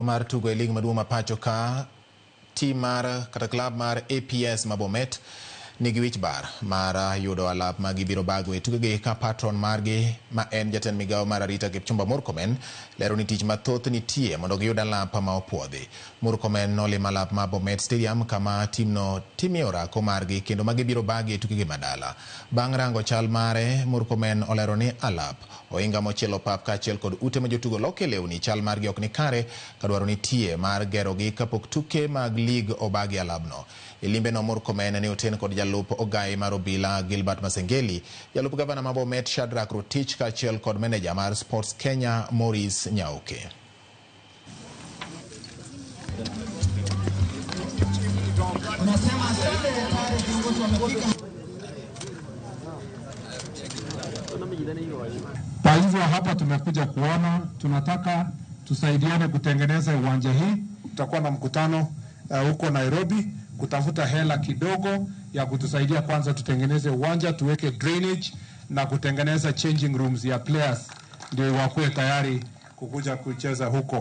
Mar tugo e lig maduong' ma pacho ka, tim mar kata klab mar APS ma Bomet nigi wich bar mar yudo alap ma gibiro bago e tukegi ka patron margi ma en jatend migawo mar arita Kipchumba Murkomen lero ni tich mathoth nitie mondo giyud alap ma opuodhi. Murkomen nolimo alap ma Bomet Stadium kama timno timie orako margi kendo ma gibiro bagie tukegi madala. Bang' rango chal mare, Murkomen olero ni alap, ohinga mochielo pap kaachiel kod ute ma jotugo loke lewni chal margi ok ni kare ka dwaro nitie mar gerogi kapok tuke mag lig obagi alabno. E limbeno Murkomen ne oten kod jalup ogai mar obila Gilbert Masengeli, jalup gavana ma Bomet Shadrack Rotich kaachiel kod meneja mar Sports Kenya Maurice Nyaoke. Kwa hivyo hapa tumekuja kuona, tunataka tusaidiane kutengeneza uwanja hii. Tutakuwa na mkutano huko Nairobi kutafuta hela kidogo ya kutusaidia kwanza tutengeneze uwanja, tuweke drainage na kutengeneza changing rooms ya players ndio wakuwe tayari kukuja kucheza huko.